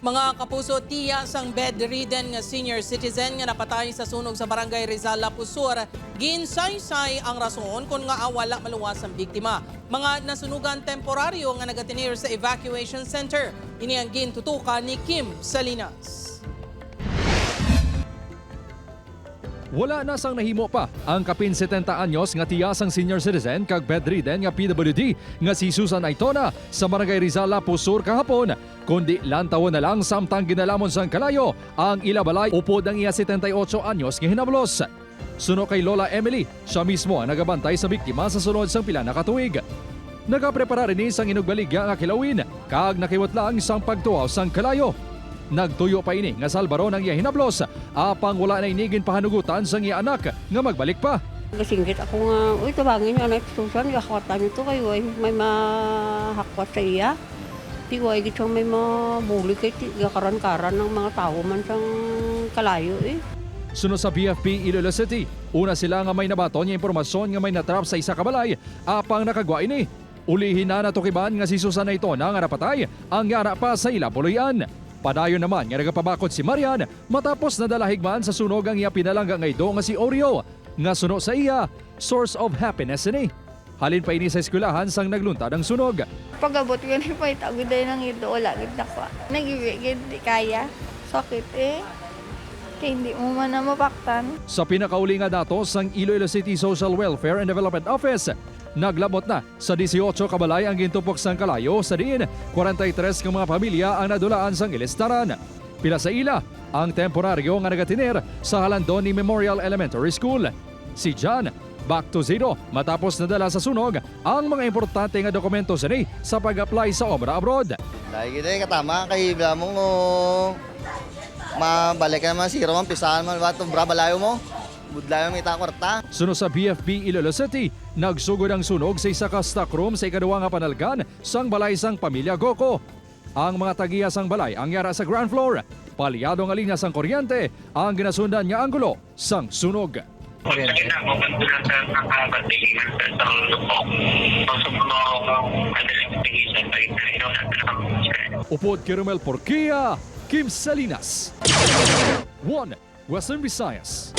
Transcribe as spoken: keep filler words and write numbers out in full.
Mga kapuso, tiya sang bedridden nga senior citizen nga napatay sa sunog sa Barangay Rizal, Lapu Sur, ginsaysay ang rason kon ngaa wala maluwas ang biktima. Mga nasunugan temporaryo nga nagatener sa evacuation center. Ini ang gintutukan ni Kim Salinas. Wala na sang nahimo pa ang kapin setenta anyos nga tiya sang senior citizen kag bedridden nga P W D nga si Susan Aitona sa Barangay Rizal, Lapu Sur kahapon, kundi lantawon na lang samtang ginalamon sang kalayo ang ila balay upod ang iya setenta y ocho anyos nga hinablos. Suno kay Lola Emily, siya mismo ang nagabantay sa biktima sa sulod sang pila na ka tuig. Nagapreparar ini sang inugbaligya nga kilawin kag nakiwat lang sang pagtuaw sang kalayo. Nagtuyo pa ini nga salbaron ang iya hinablos, apang wala na ini ginpahanugutan sang iya anak nga magbalik pa. Gasinggit ako nga, "Uy, tabangi niyo anay Susan, ihakwatan niyo to kay way may mahakwat sa iya." Ti way gid sang may mabuli kay ti gakaran-karan ang mga tawo man sang kalayo, eh. Suno sa B F P Iloilo City, una sila nga may nabaton nga impormasyon nga may natrap sa isa ka balay, apang nakagwa ini. Ulihi na natukiban nga si Susan Aitona nga napatay ang yara pa sa ila puloy-an. Padayon naman nga nagapabakod si Marian matapos nadala higman sa sunog ang iya pinalangga nga ido nga si Oreo, nga suno sa iya, source of happiness ini. Halin pa ini sa eskwelahan sang nagluntad ang sunog. Pag-abot gani, pahita gid ay nang ido, wala gid nakuha. Nag-iwi gid, di kaya. Sakit eh. Kay hindi mo man na mapaktan. Sa pinakauli nga datos sang Iloilo City Social Welfare and Development Office, naglabot na sa dieciocho ka balay ang gintupok sang kalayo, sa diin kwarenta y tres ka mga pamilya ang nadulaan sang ilistaran. Pila sa ila ang temporaryo nga nagatiner sa Halandoni Memorial Elementary School. Si John, back to zero matapos nadala sa sunog ang mga importante nga dokumento sini sa pag-apply sa obra abroad. Dahil gid eh, katama kay bala mo, oh, mabalik ka naman zero, ang pisahan man ba itong bra balayo mo? Budlayo mo ita kwarta. Suno sa B F P Iloilo City, nagsugod ang sunog sa isa ka stock room sa ikaduha nga panalgan sang balay sang pamilya Goco. Ang mga tagiya sang balay ang yara sa ground floor. Palyado nga linya sang kuryente ang ginasundan nga anggulo sang sunog. Upod kay Romel Porquia, Kim Salinas, One Western Visayas.